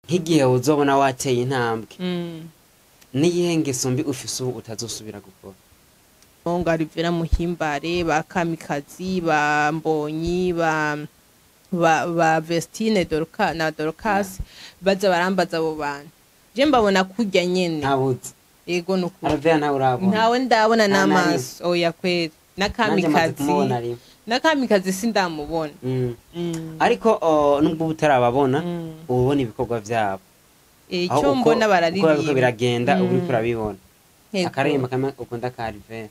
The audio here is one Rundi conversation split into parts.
Nk'igihe uzobona wateye intambwe, n'iyihe ngeso mbi ufise ubu utazosubira gukora? Ngo Alvera Muhimbare, ba Kamikazi, ba Mbonyi, ba Vestine, Dorka na Dorcas, baza barambaza abo bantu, je mbabona kurya nyene. Ntabuzi? Yego, nukuri. Alvera ntawe urabona? Ntawe ndabona. Nta na N'amaso oya kweri na Nanjye maze Kamikazi. kumubona rimwe. Na Kamikazi sindamubona. Ariko nubwo uba utarababona, uba ubona ibikorwa vyabo. Aho Icyo mbona, uko bararirimba. Bariko biragenda, uba uriko urabibona. Yego. Akaririmbo kamwe ukunda ka Alvera?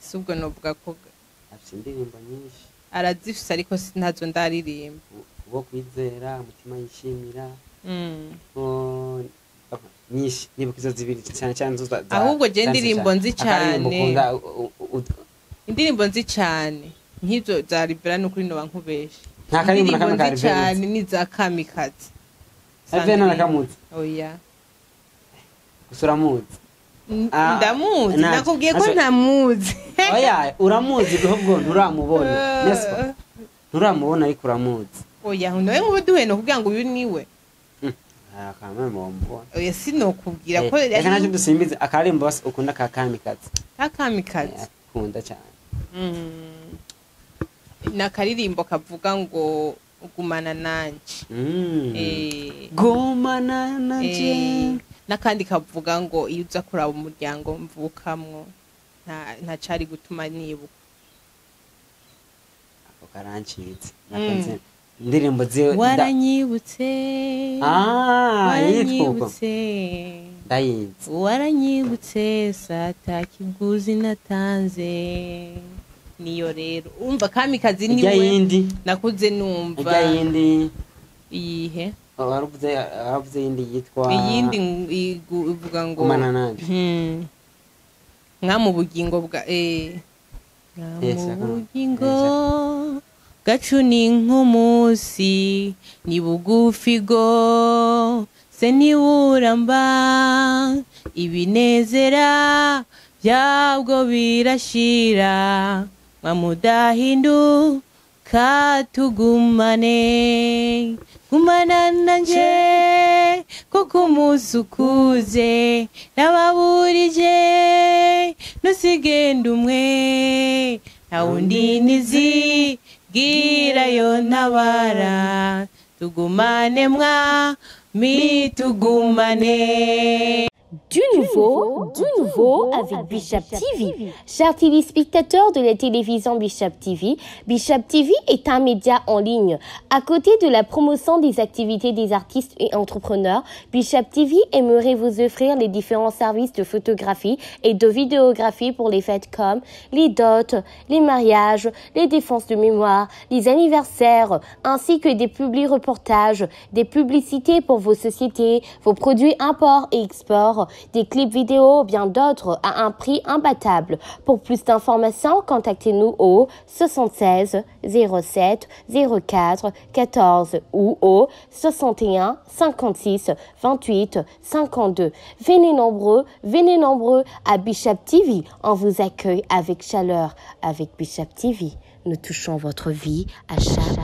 Si ubwo novuga ko Afise indirimbo nyinshi. Arazifise, ariko ntazo ndaririmba. Uwo kwizera umutima yishimira, ko nyinshi, nibuka izo zibiri cyane cyane zo Ahubwo je zanse indirimbo cyane. nzi Akaririmbo cane. ukunda Indirimbo nzi cane nk'izo za Alvera, nukuri noba nkubeshe. Nta karirimbo na kamwe ka Indirimbo nzi Alvera cane ni za Kamikazi. Alvera ntarakamuzi? Oya. Gusa uramuzi? Ah, Ndamuzi. Nakubwiye ko ntamuzi. Oya, uramuzi, ahubwo nturamubona, n'est-ce pas? Nturamubona ariko uramuzi. Oya, nawe nk'ubu duhuye nokubwira ngo uyu niwe? Ah, kamwe mubona. Oya, sinokubwira ko. Reka ntacyo, dusimbize akaririmbo basi ukunda ka Kamikazi. Ka Kamikazi? Akunda cyane. Ni akaririmbo kavuga ngo "Gumana nanje". Gumana nanje. N'akandi kavuga ngo "Iyo uza kuraba umuryango mvukamwo, nta cari gutuma nibuka". Ako karancitse. Nakunze indirimbo ziwe Waranyibutse. Ah, yitwa uko? Waranyibutse. Ndayizi. Waranyibutse sata kiguzi natanze. Niyo rero umva Kamikazi Ijya niwe yindi. nakuze numva. Ijya yindi. Iyihe? Waravuze yindi yitwa Iyindi ivuga ngo "Gumana nanje". Mwa mu bugingo bwa mwa Yes, mu bugingo yes. bwacu ni nk'umunsi, ni bugufi go se ntiburamba, ibinezera byabwo birashira. Mwa mudahinduka, tugumane, gumana nanje, kuko umunsi ukuze nababurije, ntusigende umwe, nta wundi nizigirayo ntabara. Tugumane mwami, tugumane. Du nouveau avec Bishop TV. Chers téléspectateurs de la télévision Bishop TV, Bishop TV est un média en ligne. À côté de la promotion des activités des artistes et entrepreneurs, Bishop TV aimerait vous offrir les différents services de photographie et de vidéographie pour les fêtes comme les dots, les mariages, les défenses de mémoire, les anniversaires, ainsi que des publi-reportages, des publicités pour vos sociétés, vos produits import et export, des clips vidéo, bien d'autres à un prix imbattable. Pour plus d'informations, contactez-nous au 76 07 04 14 ou au 61 56 28 52. Venez nombreux à Bishop TV. On vous accueille avec chaleur. Avec Bishop TV, nous touchons votre vie à chaque pas.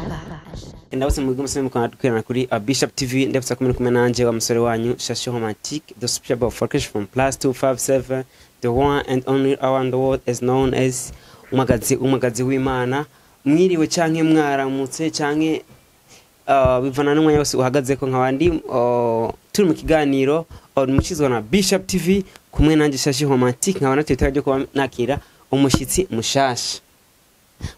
Ndabose mwebwe musore mukaba dukorana kuri Bishop TV, ndabutsa kumwe kumwe nanje wa musore wanyu Shashi Romantique, the superb of Folkish from plus 257, the one and only around the world is known as umagazi, umagazi w'Imana. Mwiriwe canke mwaramutse canke bivana n'umwanya wose uhagaze ko nkabandi turi mu kiganiro mucizwa na Bishop TV kumwe nanje Shashi Romantique, nkaba natwe ryo kuba nakira umushitsi mushasha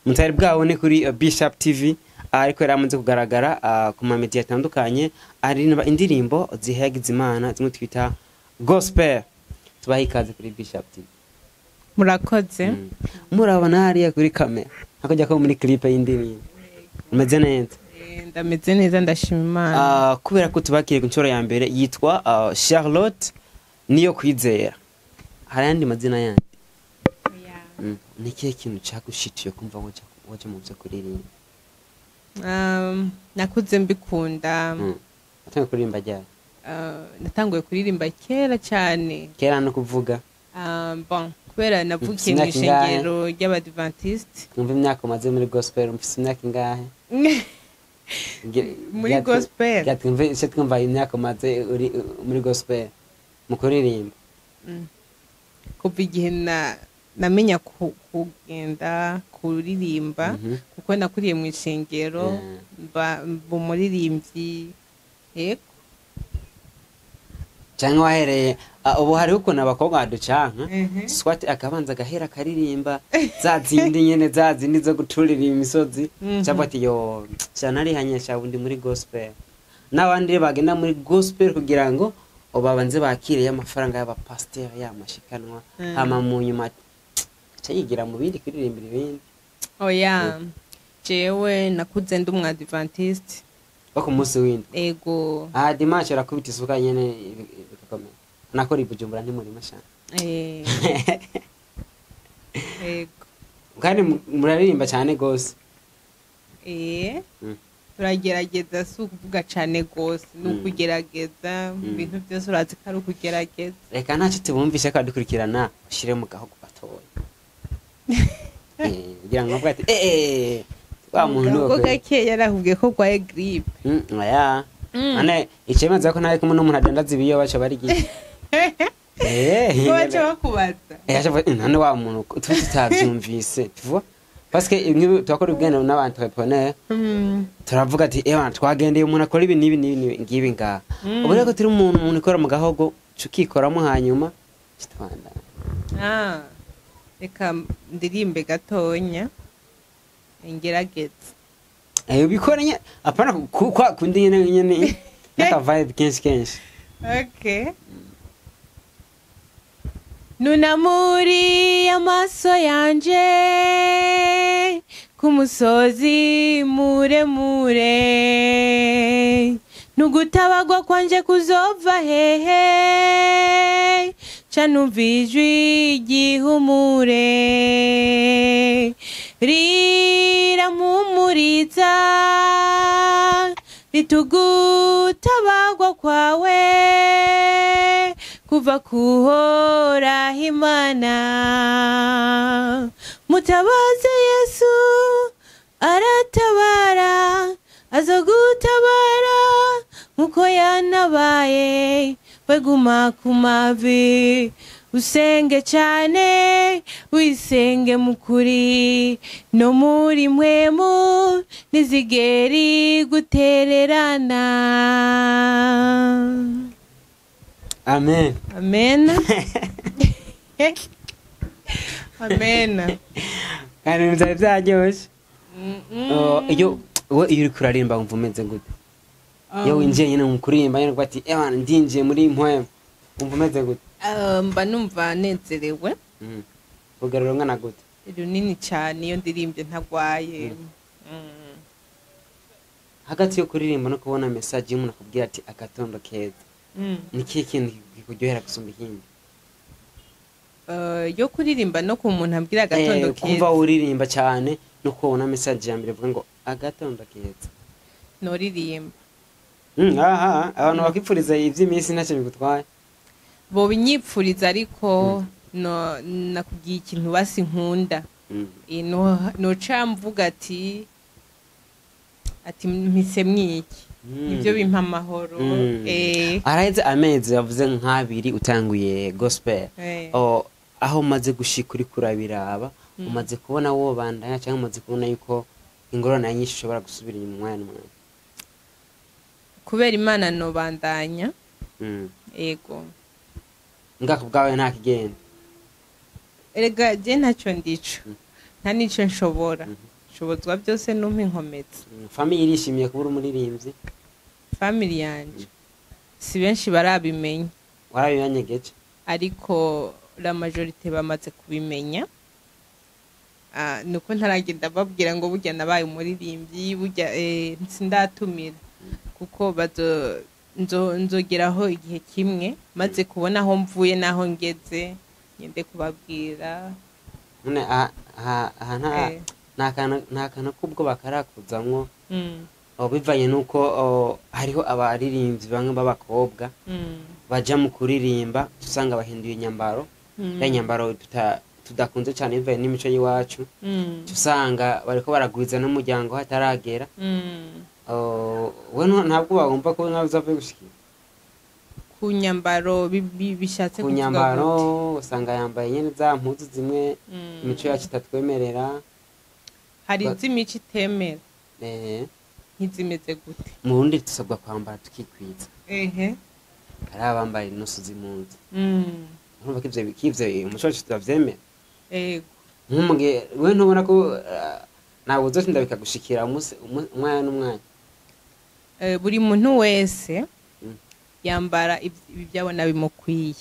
mutari bwabone kuri Bishop TV, ariko yari amaze kugaragara ku ma media atandukanye aririmba indirimbo zihayagiza Imana, zimwe twita gospel. Tubahe ikaze kuri Bishop TV. Murakoze. Murabona hariya kuri kamera hakajya ko muri clip y'indirimbo, umeze neza? Ndameze neza, ndashima Imana. Kubera ko tubakiriye ku nshuro ya mbere, yitwa Charlotte Niyo Kwizera, hari ayandi mazina yandi? Ni ikihe kintu cagushituye kumva waja mu vyo kuririmba? Nakuze mbikunda. Watanguye kuririmba ryari? Natanguye kuririmba kera cyane. Kera no kuvuga? Bon, kubera navukiye mu Imyaka ingahe? ishengero ry'Abadivantiste. Mwumva imyaka umaze muri gospel, mfise imyaka ingahe? Muri gospel. Twumve icyo twumva imyaka umaze uri muri gospel mu kuririmba. Kuva igihe namenya kugenda kuririmba, kuko nakuriye mu ishengero, mba umuririmbyi, yego. Cyangwa wahereye, ubu hariho ukuntu abakobwa baducanka, swati akabanza agahera akaririmba za zindi nyene, za zindi zo guturira imisozi, cyangwa ati yo cyane arihanye cyangwa undi muri gospel, n'abandi bagenda muri gospel kugira ngo babanze bakire y'amafaranga y'abapasiteri y'amashikanwa, hama mu nyuma aca yigira mu bindi kuririmbira ibindi. Oya, jewe nakuze ndi umwadivantiste. Wo ku munsi w'indwi? Ego. Aha dimanche urakubita isuka nyene bigakomera, nakora i Bujumbura ntimurima shana. Ego. Kandi muraririmba cyane gose. Turagerageza, si ukuvuga cane gose, ni ukugerageza. Ibintu byose urazi ko ari ukugerageza. Reka ntacyo tubumvishe ko adukurikirana, ushyire mu gahugu gatoya, kugira ngo bavuge ati eh wa muntu ni Ubwo uwo kweli." Gakeya, yarakubwiye ko rwaye grippe. Oya. Ane icemeza ko ntari kumwe n'umuntu adandaza ibiyoba baca bari gihe. Ko baca bakubaza. Aca avuga, none wa muntu tuba tutavyumvise, tu vois, parce que nk'ibi turakora ibiganiro n'aba entrepreneur, turavuga ati ewa twagendeye umuntu akora ibi n'ibi n'ibi n'ibi, ngibi ngaha. Ubu rero ko turi umuntu ukora mu gahogo, tukikoramo hanyuma kitwanda. Ah, reka ndirimbe gatonya, ngerageze. Ubikora nye apana kwa kundi nyene nyene n'aka vibe kenshi kenshi. Okay. Nunamuri amaso yanje ku musozi muremure, nugutabagwa kwanje kuzova hehe? Ca numva ijwi ry'ihumure rirampumuriza, ritugutabagwa kwawe kuva kuhoraho Imana. Mutabaze Yesu, aratabara, azogutabara nkuko yanabaye. Weguma ku mavi, usenge cyane, wisenge mukuri no muri mwemu, nizigeri gutererana. Amen. Amen, amen. Kandi ibintu byari byaryoshe. Oh, iyo wowe iyo uriko uraririmba wumva umeze gute? Iyo winjiye nyine mu kuririmba nyine uvuga ati ewana ndinjiye muri mpwemu, wumva umeze gute? Mba numva nezerewe. Urugero rungana gute? Runini cyane iyo ndirimbye ntagwaye. Hagati yo kuririmba no kubona message y'umuntu akubwira ati agatondo keza, ni ikihe kintu kikuryohera gusumba ikindi? Yo kuririmba no ku muntu ambwira agatondo Kumva keza. Uririmba cyane no kubona message ya mbere ivuga ngo agatondo keza. Noririmba. Aha abantu bakipfuriza iby'iminsi ntacyo bigutwaye? Bobinyipfuriza, ariko no nakubwiye ikintu basi nkunda. No noca mvuga ati mpise mwiki, nibyo bimpa amahoro. Haraheze amezi yavuze nk'abiri utanguye gospel. Oh, aho umaze gushika uriko urabiraba, umaze kubona wobandanya cyangwa umaze kubona yuko ingorane nyinshi ushobora gusubira inyuma umwanya n'umwanya? Kubera Imana nobandanya. Ego. Ngako bwawe nta kigenda? Erega je ntacyo ndico, nta nico nshobora, nshobozwa byose numpa inkomezi. Famille irishimiye kuba uri umuririmbyi? Family yanje si benshi barabimenya. Warabibanyegeje? Ariko la majorité bamaze kubimenya. Nuko ntaragenda babwira ngo burya nabaye umuririmbyi, burya sindatumira, kuko bazo nzogeraho igihe kimwe maze kubona aho mvuye n'aho ngeze, ngende kubabwira. None aha nta nta kantu k'ubwo bakarakuzamwo? Oh, bivanye nuko, oh, hariho abaririmbyi bamwe b'abakobwa baja mu kuririmba usanga bahinduye inyambaro, ya nyambaro tudakunze cyane bivanye n'imico y'iwacu, usanga bariko baragwiza n'umuryango hataragera. Oh, we ntabwo bagomba ko nawe uzapfa gushikira Ku nyambaro bishatse ku kuvuga nyambaro gute? Usanga yambaye nyene za mpuzu zimwe imico yacu itatwemerera. Hari iz'imico itemera? Eh. Nk'izimeze gute? Mu Burundi dusabwa kwambara tukikwiza. Hari abambaye inusu z'impuzu. Urumva ko ivyo umuco wacu turavyemera. Ego. Nk'umuge we ntubona ko ntabwo uzotinda bikagushikira umunsi umwanya n'umwanya. Buri muntu wese yambara ibyabona bimukwiye.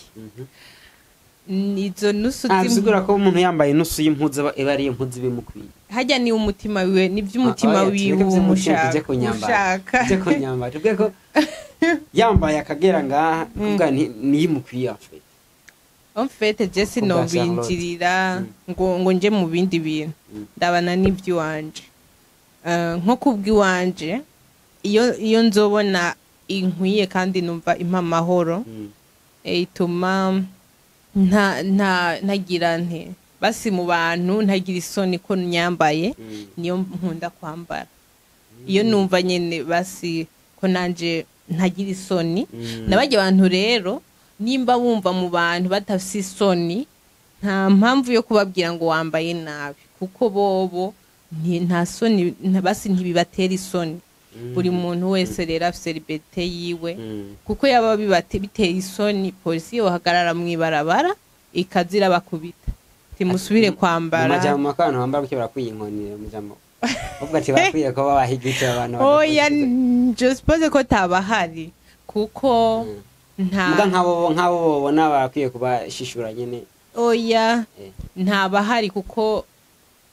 Izo nusu Nta bisigura ko umuntu yambaye inusu y'impuzu iba ari impuzu ibimukwiye. Hajya ni umutima wiwe, n'iby'umutima Ah, oya, wiwe tureke ivy'umutima, tuje ushaka ku nyambaro. ushaka. Tuje ku nyambaro, tuvuge ko yambaye akagera ngaha, kuvuga niyimukwiye en fait. En fait, je Kubwa sinobinjirira ngo nje mu bindi bintu. Ndabana n'iby'iwanje. Nko kubw'iwanje, iyo nzobona inkwiye kandi numva impa amahoro, ituma nta nta ntagira nte basi mu bantu ntagira isoni ko nyambaye, niyo nkunda kwambara. Iyo numva nyene basi ko nanje ntagira isoni. N'abajya abantu rero, nimba bumva mu bantu badafise isoni, nta mpamvu yo kubabwira ngo wambaye nabi, kuko bobo nta soni basi ntibibatera isoni. Buri muntu wese rero afise liberté yiwe, kuko yaba biteye isoni, polisi yohagarara mw'ibarabara ikazira bakubita, timusubire Mu kwambara. Majambo make, abantu bambara gutyo barakwiye inkoni. Mu majambo bavuga ati barakwiye ko babaha igiti abantu Oya, badakora. Je suppose ko tabahari kuko nta Mbwa nk'abo bobona barakwiye kubashishura nyene. Oya, ntabahari kuko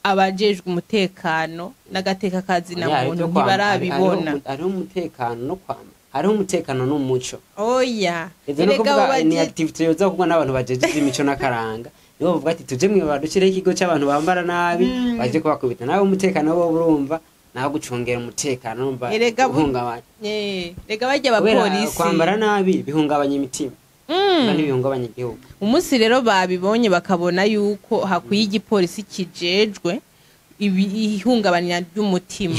abajejwe umutekano n'agateka kazina Oya, hari muntu ibyo kwambara, ntibarabibona. Hariho umutekano no kwamba, hariho umutekano n'umuco. Oya. Ivyo no Erega kuvuga abo ni activity yoza kugwa n'abantu bajeje imico n'akaranga, nibo bavuga ati tuje mwibara dushyireho ikigo cy'abantu bambara nabi, baje kubakubita. Nawe umutekano wo urumva naho gucungera umutekano urumva Erega uhungabanya. Rega bajya Kubera abapolisi kwambara nabi bihungabanya imitima kandi bihungabanya igihugu. Umunsi rero babibonye bakabona yuko hakwiye igipolisi kijejwe ihungabanya ry'umutima,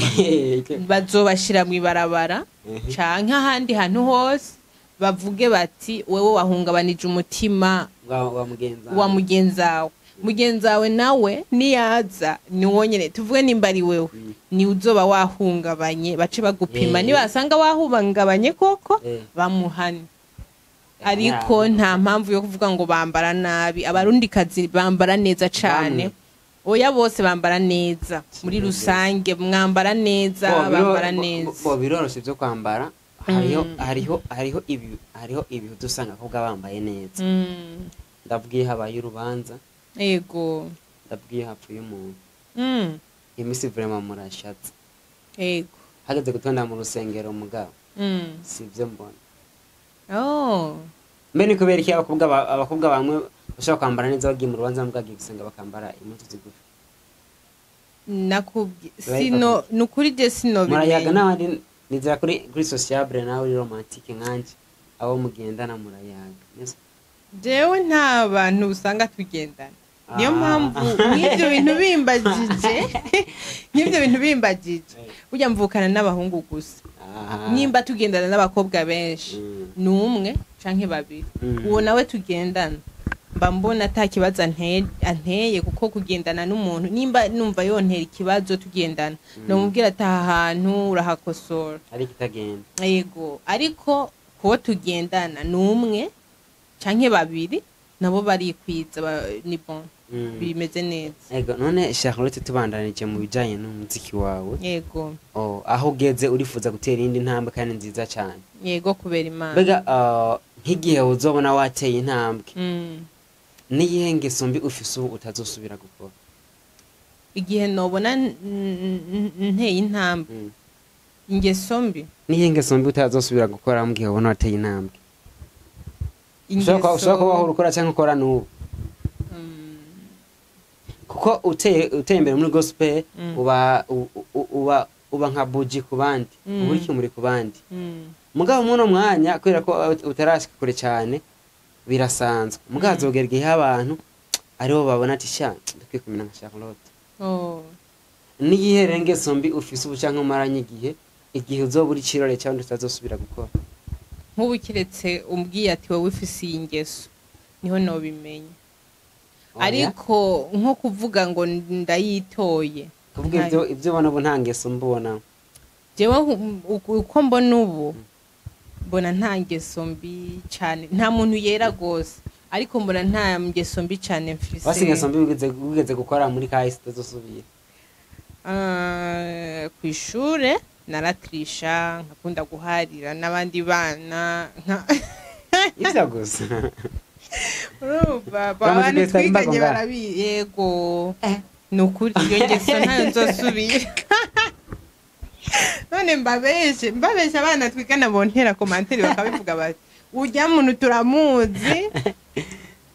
bazobashira mw'ibarabara canke ahandi hantu hose, bavuge bati wewe wahungabanije umutima wa mugenzi. Wa mugenzawe. Mugenzawe nawe niyaza ni wonyene, tuvuge nimba ari wewe ni uzoba wahungabanye, bace bagupima. Nibasanga wahungabanye koko, bamuhane. Ariko nta mpamvu yo kuvuga ngo bambara nabi. Abarundikazi bambara neza cane. Bamwe. Oya, bose bambara neza muri rusange, mwambara neza, bambara neza. Bo biroroshe byo kwambara. Hariho ibi usanga abakobwa bambaye neza. Ndavuga iyo habaye urubanza, ndavuga iyo hapfuye umuntu. Iminsi vraiment murashatse. Hageze gutonda mu rusengero, mugabo si ibyo mbona. Mbe ni kubera iki abakobwa bamwe bashobora kwambara neza bagiye mu rubanza, mbwa bagiye gusenga bakambara impuzu zigufi? Nakubwi Right, sino nukuri je sino Murayaga bimenya. n'abandi, nizera kuri sociable, nawe uri romantique nkanje, abo mugendana murayaga. Yes. Jewe nta bantu usanga tugendana, niyo Ah. mpamvu nk'ibyo bintu bimbagije, burya mvukana n'abahungu gusa. Nimba tugendana n'abakobwa benshi, ni umwe canke babiri. Uwo nawe tugendana mba mbona ata kibazo anteye, kuko kugendana n'umuntu, nimba numva yontera ikibazo tugendana, nomubwira ati aha hantu urahakosora. Ariko itagenda. Yego, ariko kuwo tugendana ni umwe canke babiri, nabo barikwiza, ni bon, bimeze neza. Ego, none Charlotte, tubandanije mu bijanye n'umuziki wawe. Yego. Oh, aho ugeze urifuza gutera iyindi ntambwe kandi nziza cyane. Yego, kubera Imana. Mbega nk'igihe uzobona wateye intambwe, n'iyihe ngeso mbi ufise ubu utazosubira gukora? Igihe nobona nteye intambwe, ingeso mbi? N'iyihe ngeso mbi utazosubira gukora mu gihe ubona wateye intambwe? Ushobora kuba wahora ukora cyangwa ukora n'ubu, kuko uteye imbere muri gospel, uba nka buji ku bandi, uba uri kimuri ku bandi. Mugabo muri uno mwanya, kubera ko utarashika kure cyane, birasanzwe. Mugabo azogera igihe abantu aribo babona ati sha, ndakwiye kumenya nka Charlotte. Oh. N'iyihe rero ngeso mbi ufise ubu canke umaranye igihe Igihe uzoba uri ikirore cyangwa utazosubira gukora. Nk'ubu kiretse umbwiye ati wowe ufise iyi ngeso, niho nobimenya. Oya. Ariko nko kuvuga ngo ndayitoye, Kuvuga ibyo ubona ubu, nta ngeso mbona. Jewe uko mbona ubu, mbona nta ngeso mbi cyane. Nta muntu yera rwose, ariko mbona nta ngeso mbi cyane mfise. Basi ingeso mbi wigeze gukora muri kahise utazosubira. Ah, ku ishure naratirisha, nkakunda guharira n'abandi bana Ivyo gusa? Urumva, Uramaze abantu kwitwara imbago twiganye ngaha? barabi. Yego, ni ukuri iyo ngeso ntayo nzosubira. None mbabeshe abana twigana bontera commentaire bakabivuga bati urya muntu turamuzi.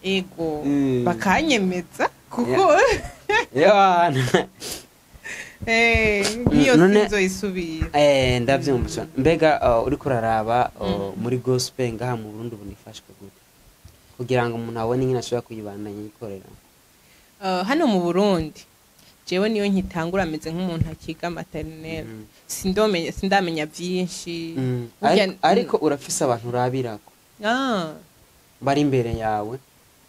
Ego, bakanyemeza kuko Yohana. Nk'iyo sinzoyisubira. Ndavyumva cane. Mbega uriko uraraba muri gospel ngaha mu Burundi ubu nifashwe gute kugira ngo umuntu abone ingene ashobora kuyibandanya yikorera? Hano mu Burundi, jewe niyo nkitangura, ameze nk'umuntu akiga maternelle. Sindomenya, sindamenya byinshi. Ariko urafise abantu urabirako bari imbere yawe,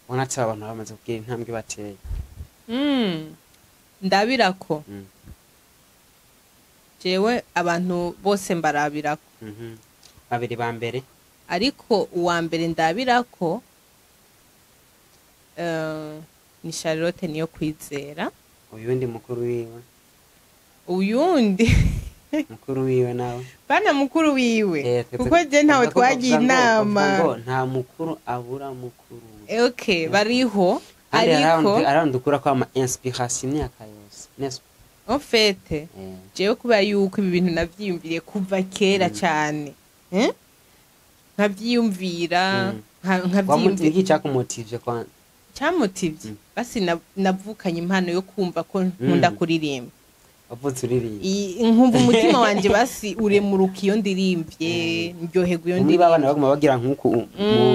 ubona ati aba bantu bamaze kugira intambwe bateye. Ndabirako. Jewe abantu bose mbarabirako. Babiri ba mbere. Ariko uwa mbere ndabirako ni Charlotte niyo kwizera. Uyundi mukuru wiwe? Uyundi? Mukuru wiwe nawe. Bana mukuru wiwe. Kuko je ntawe twagiye inama. Bavuga ngo nta mukuru abura mukuru we. Okay, bariho. Kandi ariko hari dukura ko ama inspiration imyaka yose, n'est-ce pas? En fait, jewe kubera yuko ibi bintu navyiyumviriye kuva kera cyane, eh? Nkavyiyumvira, nkavyiyumvira. Iki cyakumotivye kwa Cyamotivye, basi navukanye impano yo kumva ko nkunda kuririmba. Wavutse uririmba. Nkumva umutima wanje basi uremuruka iyo ndirimbye, ndyoherwa iyo Muri babana ndirimbye. Baguma bagira nk'uku mu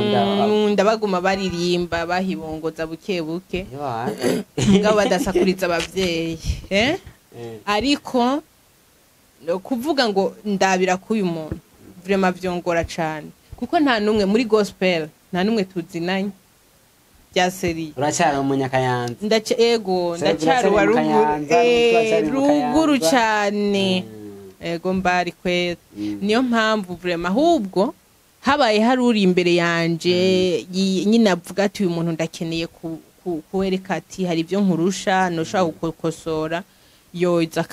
nda. Mu nda baguma baririmba, bahibongoza buke buke, Yohana. mugabo badasakuriza abavyeyi, eh? Ariko no kuvuga ngo ndabira k'uyu muntu, vraiment vyongora cane, kuko nta n'umwe muri gospel, nta n'umwe tuzinanye bya sérieux. Uracyari umunyakayanza. Ndaca ego. Sasa Ndacyari uracyari wa mu ruguru. Kayanza, uracyari mu Ruguru Kayanza. cane. Ego, mbari kwera. Niyo mpamvu vraiment ahubwo habaye hari uri imbere yanje nyine avuga ati uyu muntu ndakeneye kuwereka ati hari ibyo nkurusha, ntushobora gukosora, yoza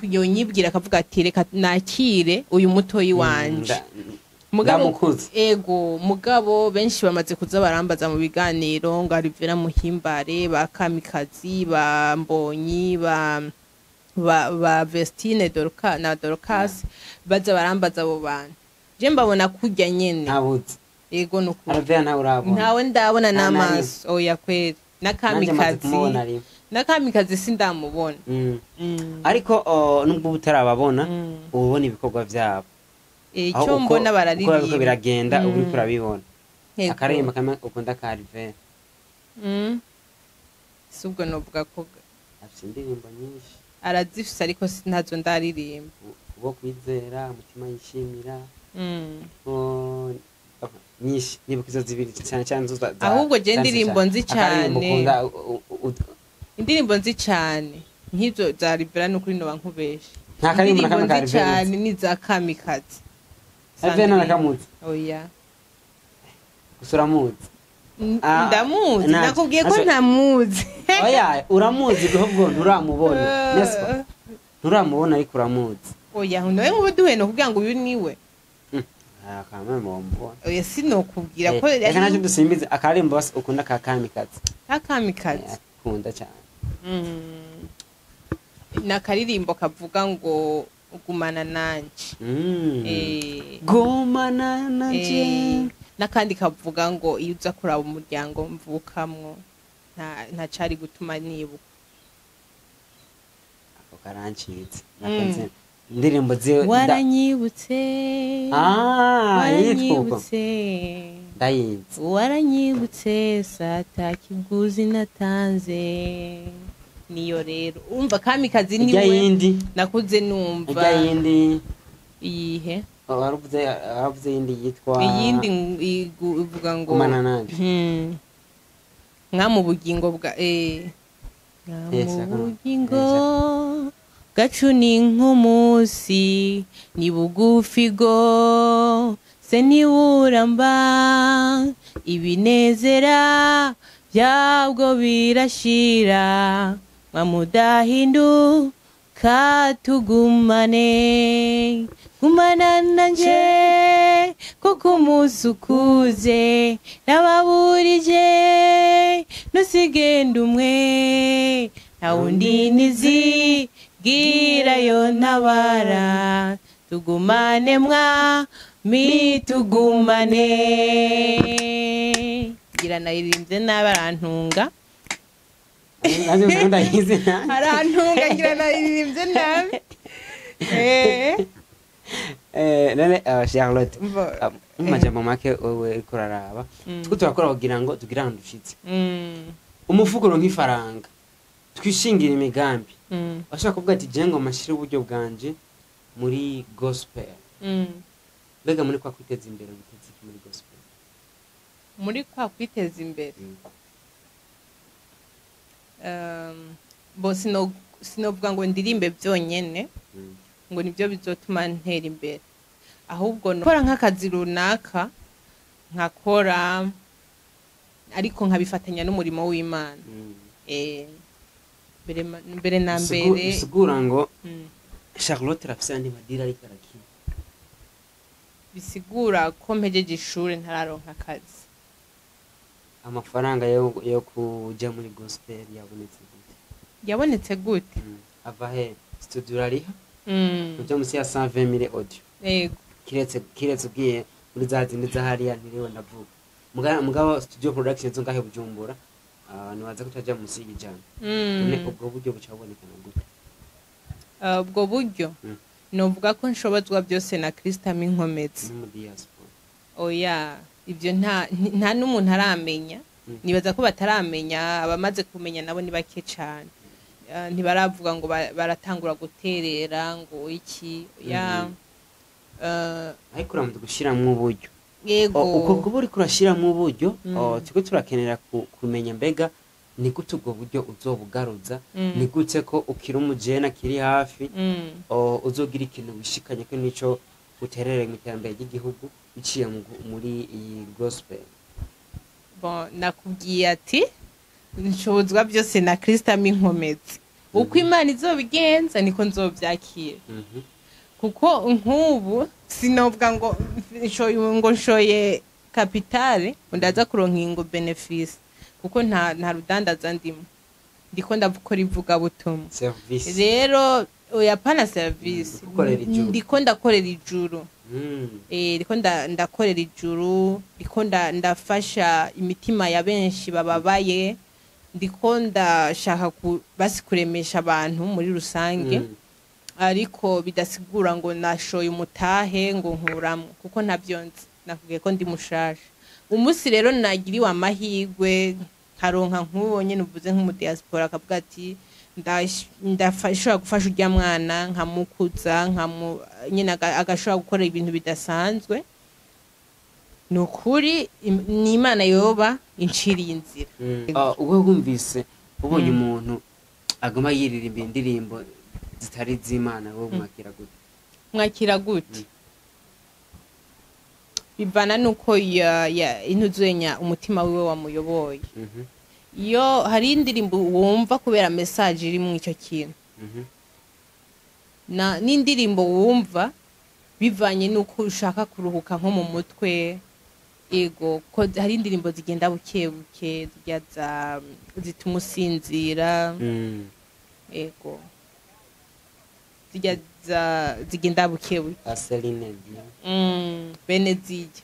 yonyibwira akavuga ati reka nakire uyu mutoyi wanje. Mugabo Ndamukuze. Ego, mugabo benshi bamaze kuza barambaza mu biganiro ngo Alivera Muhimbare, ba Kamikazi, ba Mbonyi, ba Vestine Dorka na Dorcas, baza barambaza abo bantu. Je mbabona kurya nyene. Ntabuze. Ego, nukuri. Aravera ntawe urabona. Ntawe ndabona Nta na n'amaso, oya kweri. Na Nanjye maze Kamikazi, kumubona rimwe. na Kamikazi sindamubona. Ariko nubwo utarababona, uba ubona ibikorwa byabo. Aho Icyo mbona, uko bararirimba. Bariko biragenda, uba uriko urabibona. Yego. Akaririmba kamwe ukunda ka Alivera. Si ubwo novuga ko Afite indirimbo nyinshi. Arazifise, ariko sintazo ndaririmba. Kubo kwizera umutima yishimira, ko nyinshi, nibuka izo zibiri cyane cyane zo Ahubwo je zanditse indirimbo cyane. nzi Akaririmbo cane. ukunda Indirimbo nzi cane nk'izo za Alivera, nukuri noba nkubeshe. Nta karirimbo na Indirimbo kamwe ka nzi Alivera cane uzi? ni za Kamikazi. Alivera nta na kamwe uzi? Oya. Gusa uramuzi. Ah, Ndamuzi. Nakubwiye ko ntamuzi. Oya, uramuzi, ahubwo nturamubona. N'est-ce pas? Nturamubona ariko uramuzi. Oya, nawe nk'ubu duhuye nokubwira ngo uyu niwe? Ah, kamwe mubona. Oya, sinokubwira ko. Reka nacyo dusimbize akaririmbo basi ukunda ka Kamikazi. Ka Kamikazi? Akunda cyane. Ni akaririmbo kavuga ngo gumana nanje. Gumana nanje. N'akandi kavuga ngo iyo uza kuraba umuryango mvukamwo, nta cari gutuma nibuka. Ako karancitse. Nakunze indirimbo ziwe Waranyibutse. Ah, yitwa uko? Waranyibutse. Ndayizi. Waranyibutse satakiguzi natanze. Niyo rero umva Kamikazi Ijya niwe yindi. nakuze numva. Ijya yindi. Iyihe? Waravuze iyindi yitwa Iyindi ivuga ngo Gumana nanje. Mwa mu bugingo bwa mwa Yes, mu akana. bugingo Yes, bwacu ni nk'umunsi, ni bugufi go se ntiburamba, ibinezera byabwo birashira, mwa mudahinduka tugumane, gumana nanje kuko umunsi ukuze nababurije, ntusigende umwe, nta wundi nizigirayo ntabara, tugumane mwami tugumane. Ngira naririmbye nabi, arantunga. Nanjye gusa ndayizi. Arantunga, ngira naririmbye nabi. None Charlotte, mu majambo make, wewe uriko uraraba, two turakora kugira ngo tugire ahantu dushitse, umufuko uronka ifaranga, twishingira imigambi, bashobora kuvuga ati je ngo mashire uburyo bwanje muri gospel. Mbega muri kwa kwiteza imbere, witeze iki muri gospel? Muri kwa kwiteza imbere, bo sinovuga ngo ndirimbe byonyene ngo nibyo bizotuma ntera imbere, ahubwo gukora nk'akazi runaka nkakora, ariko nkabifatanya n'umurimo w'Imana. Mbere na mbere. Bisigura ngo Charlotte arafise andi madira ariko arakina. Bisigura ko mpejeje ishure ntararonka akazi. Amafaranga yo kuja muri gospel yabonetse gute? Yabonetse gute? Ava he? Studio urariha, uja musi ya 120,000 audio? Yego. Kiretse ugiye muri za zindi zahariya ntiriwe ndavuga. Mugabo studio production zo ngahe Bujumbura, nibaza ko utaja musi y'ijana. None ubwo buryo buca bubonekana gute? Ubwo buryo, novuga ko nshobozwa byose na Kristo ampa inkomezi. No mu diaspora? Oya, ibyo nta n'umuntu aramenya. Nibaza ko bataramenya, abamaze kumenya nabo ni bake cyane. Ntibaravuga ngo baratangura guterera ngo iki ya. Ariko uramaze gushiramwo uburyo? Yego. Uko kuba uriko urashiramwo uburyo, turiko turakenera kumenya mbega ni gute ubwo buryo uzobugaruza, ni gute ko ukiri umujene akiri hafi, uzogira ikintu wishikanye ko nico uterere mu iterambere ry'igihugu biciye muri iyi gospel. Bon, nakubwiye ati nshobozwa byose na Kristo ampa inkomezi. Uko Imana izobigenza niko nzobyakira. Kuko nk'ubu sinovuga ngo nshoye, ngo nshoye capital ndaza kuronka ingo bénéfice, kuko nta rudandaza ndimo, ndiko ndakora ivugabutumwa. Service. Rero oya, pana service. Gukorera ijuru. Ndiko ndakorera ijuru. Ndiko ndakorera ijuru, ndiko ndafasha imitima ya benshi bababaye, ndiko ndashaka basi kuremesha abantu muri rusange. Ariko bidasigura ngo nashoye umutahe ngo nkuramo, kuko ntabyo nzi. Nakubwiye ko ndi mushasha. Umunsi rero nagiriwe amahirwe nkaronka nk'uwo nyene uvuze, nk'umudiaspora, akavuga ati ndashobora gufasha urya mwana nkamukuza, nkamu nyene agashobora gukora ibintu bidasanzwe, ni ukuri ni Imana yoba inciriye inzira. Wowe wumvise ubonye umuntu aguma yiririmba indirimbo zitari iz'Imana, wowe mwakira gute? Mwakira gute? Bivana nuko intuzenya umutima wiwe wamuyoboye. Iyo hari indirimbo wumva kubera message iri mu icyo kintu, na n'indirimbo wumva bivanye nuko ushaka kuruhuka nko mu mutwe. Ego, ko hari indirimbo zigenda buke buke, zijya zituma usinzira. Ego, zijya zigenda buke buke. Celine Dion. Bene zijya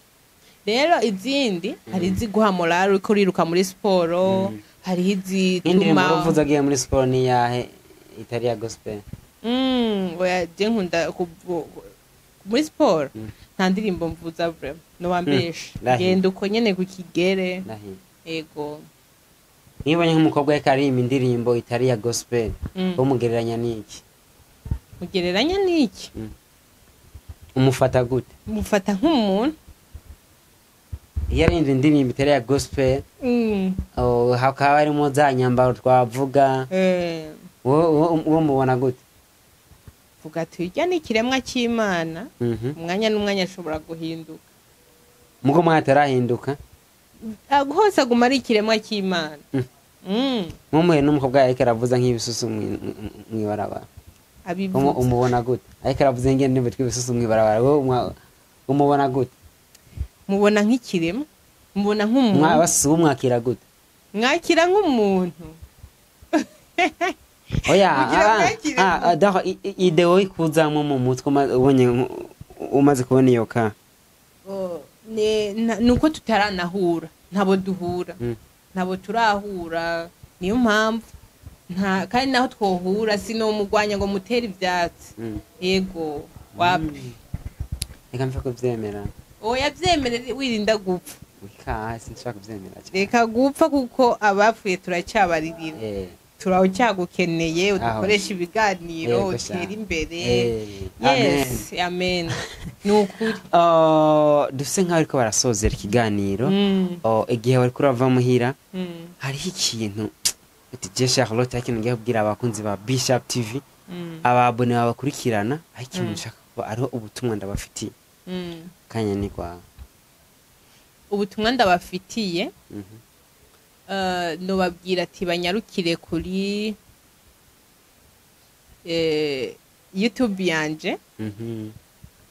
rero. Izindi hari iziguha morale uriko uriruka muri siporo. Hariho Nk'indirimbo izituma uvuze agiye muri siporo ni iyahe itari iya gospel? Oya, je nkunda muri siporo, nta ndirimbo mvuza vraiment, nobambesha. Ndahiro. Genda uko nyene ku kigere. Ndahiro. Ego. Niba ubonye nk'umukobwa ariko aririmba indirimbo itari iya gospel, umugereranya n'iki? Mugereranya n'iki? Umufata gute? Mufata nk'umuntu. Iyo ari indirimbo itari ya gospel, oh, hakaba harimo za nyambaro twavuga, wowe mubona gute? Vuga ati urya ni ikiremwa cy'Imana. Umwanya n'umwanya ashobora guhinduka. Mugo mwatarahinduka? Hose aguma ari ikiremwa cy'Imana. Nk'umuhe n'umukobwa ariko aravuza nk'ibisusu mw'ibarabara. Abivuze. Umubona gute ariko aravuza ingene tw'ibisusu mw'ibarabara? Wowe umubona gute? Mubona nk'ikiremwa, mubona nk'umuntu. Basi umwakira gute? Mwakira nk'umuntu. Oya. Kugira mwakire. Daho ideo ikuzamwo mu mutwe ubonye umaze kubona iyo ka? Oh, nuko tutaranahura, ntabo duhura. Ntabo turahura, niyo mpamvu nta kandi naho twohura sinomugwanya ngo mutere ivyatsi. Yego, wapi. Reka mve kuvyemera. Oya, vyemere, wirinda gupfa. Wika sinshaka kuvyemera cyane. Reka gupfa kuko abapfuye turacyabaririra. Turacyagukeneye, udukoresha ibiganiro. Yego sha. Utere imbere. Amen. Yes, amen, ni ukuri. Oh, dufise nk'aho ariko barasozera ikiganiro. Oh, igihe wariko urava muhira, hariho ikintu uti: "Je Charlotte, hari ikintu ngiye kubwira abakunzi ba Bishop TV, ababone babakurikirana, aho ikintu nshaka kuba ariho ubutumwa ndabafitiye." Kanya ni kwawe. Ubutumwa ndabafitiye, nobabwira ati banyarukire kuri YouTube yanje.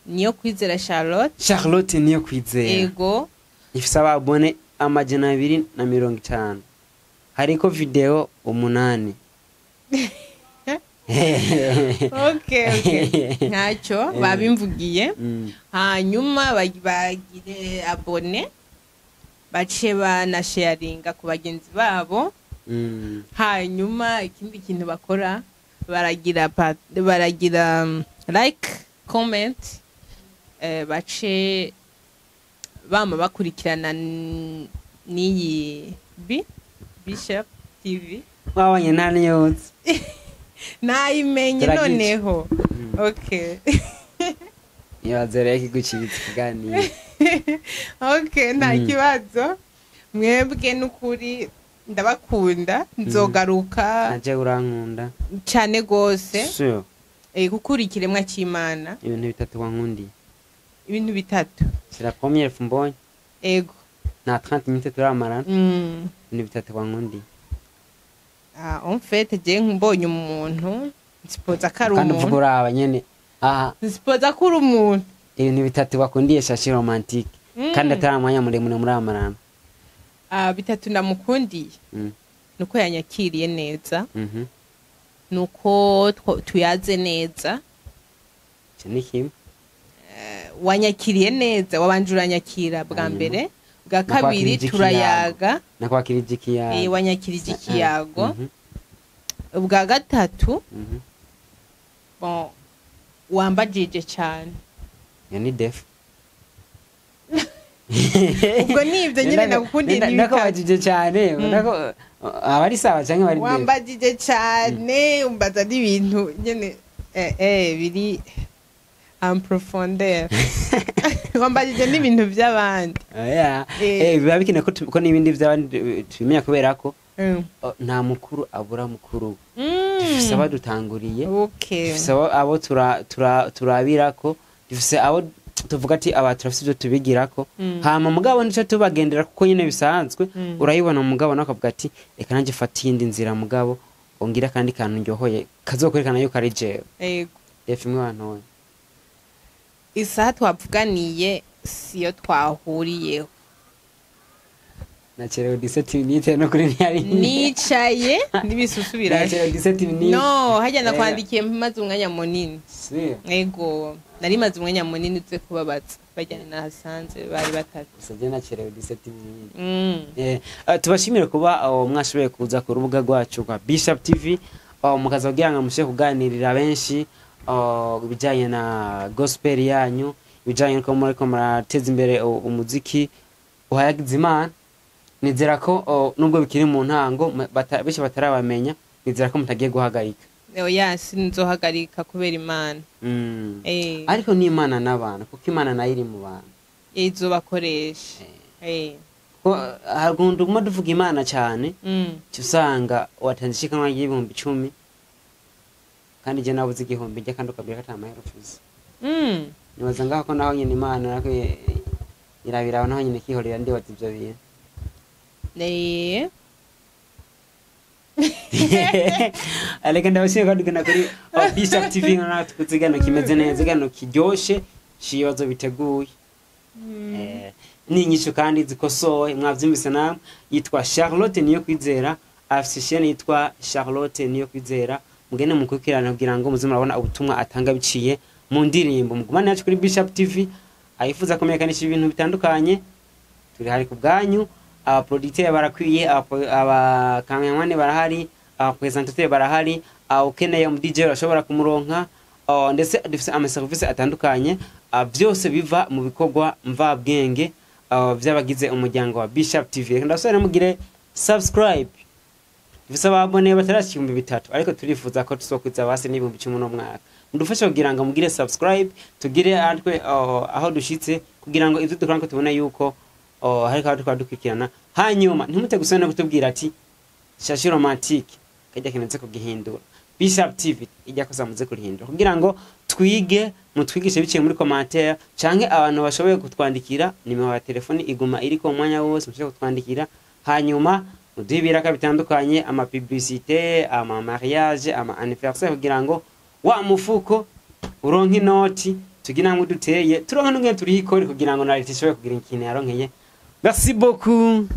Niyo Kwizera Charlotte. Charlotte Niyo Kwizera. Ego. Ifise ababone 250, hariko video 8. Okay, ntacyo babimvugiye. Hanyuma bagire abonner, bace banasharinga ku bagenzi babo. Hanyuma ikindi kintu bakora, baragira like, comment, bace bama bakurikirana n'iyi Bishop TV. Wabonye nta niyotse. Nayimenye. Turagica. Noneho okay. Ibaze rero kigucitse ikiganiro. Okay, nta kibazo. Mwebwe n'ukuri ndabakunda, nzogaruka. Naje urankunda. Cyane gose. Sure. Kuko uri ikiremwa cy'Imana. Ibintu bitatu wankundiye. Ibintu bitatu. C'est la première fois mbonye. Ego. Nta 30 minutes turamarana. Ibintu bitatu wankundiye. Ah, en fait je mbonye umuntu nsipoza ko ari Kandi uvuga umuntu. uraba nyene aha. Nsipoza ko uri umuntu. Ibintu bitatu bakundiye Shashi Romantique kandi atari umwanya muremure muramarana. Ah, bitatu ndamukundiye, nuko yanyakiriye neza, nuko tuyaze neza. Icyo ni kimwe. Wanyakiriye neza, wabanje uranyakira bwa Hanyuma? mbere, bwa Nakwakirije kabiri ikiyago. turayaga. Nakwakirije ikiyago. Wanyakirije ikiyago. Ubwa gatatu, bon, wambajije cyane. Iyo ni défaut. Ubwo ni ibyo nyine nagukundiye, ni bitatu. Nakubajije cyane. Aba ari sawa canke bari défaut? Wambajije cyane, umbaza n'ibintu nyine biri en profondeur, wambajije n'ibintu by'abandi. Oya. Biba bikenewe ko ko n'ibindi by'abandi tubimenya kubera ko oh, nta mukuru abura mukuru we. Dufise abadutanguriye, dufise abo turabirako, dufise abo tuvuga ati aba turafise ibyo tubigirako. Hama mugabo nico tubagendera kuko nyine bisanzwe. Urayibona mugabo nawe akavuga ati: "Reka nanjye fate iyindi nzira, mugabo ongira akandi kantu ndyohoye kazokwerekana yuko ari jewe." Ego. Défaut imwe wantoye. Isaha twavuganiye siyo twahuriyeho. Nacerewe 17 minutes no kuri ntiyari. Nicaye n'ibisusu birashe. Nacerewe 17 minutes. No hajya nakwandikiye maze umwanya munini. Si. Ego, nari maze umwanya munini uze kubabaza bajyana nahasanze bari batatu. Gusa je nacerewe 17 minutes. Tubashimire kuba mwashoboye kuza ku rubuga rwacu rwa Bishop TV, mukaza kugira ngo mushe kuganirira benshi ibijyanye na gospel yanyu, ibijyanye nuko muriko murateza imbere umuziki uhayagiza Imana. Nizera ko nubwo bikiri mu ntango, benshi batarabamenya, nizera ko mutagiye guhagarika. Oya, sinzohagarika kubera Imana. Ariko ni Imana n'abantu, kuko Imana nayo iri mu bantu. Izobakoresha. Ko hari uguma duvuga Imana cyane, uca usanga watanze ishikanwa ry'ibihumbi 10, kandi je nabuze 1000 njya, kandi ukabwira ko ata mahera ufuze. Nibaza ngaho ko naho nyine Imana narako irabiraba, naho nyine ikihorera, ndibaza ivyo bintu. Reka ndabashimiye ko tugana kuri Bishop TV, nka tukuze igano kimeze neza, igano kiryoshe c'ibibazo biteguye. N'inyishu kandi zikosoye, mwavyumvise namwe. Yitwa Charlotte Niyo Kwizera, afise chaîne yitwa Charlotte Niyo Kwizera. Mugende mukurikirana kugira ngo muze murabona ubutumwa atanga biciye mu ndirimbo. Mugumane yacu kuri Bishop TV. Ayifuza kumenyekanisha ibintu bitandukanye, turi hari ku bwanyu. Abaproducteur barakwiye, abakameramani barahari, abapresentateur barahari, ukeneye umu DJ urashobora kumuronka, ndetse dufise amaserivisi atandukanye. Byose biva mu bikorwa mvabwenge vy'abagize umuryango wa Bishop TV. Reka ndabasubire mugire subscribe. Dufise ababone batarashika 3000, ariko turifuza ko tuzokwiza basi n'10,000 no mwaka. Mudufashe kugira ngo mugire subscribe, tugire atwe aho dushitse, kugira ngo ivyo dukora ko tubone yuko hariko aho tukaba dukurikirana. Hanyuma ntimute gusubira no kutubwira ati Shashi Romantique kajya kimeze kugihindura, Bishop TV ijya kosa muze kurihindura, kugira ngo twige, mutwigishe biciye muri commentaire, canke abantu bashoboye kutwandikira, nimero ya telefoni iguma iriko umwanya wose, mushobora kutwandikira, hanyuma muduhe ibiraka bitandukanye, ama publicité, ama mariage, ama anniversaire, kugira ngo wa mufuko uronke inoti, tugire hamwe duteye, turonke n'ingene turiho ikori, kugira ngo na leta ishobore kugira ikintu yaronkeye. Merci beaucoup.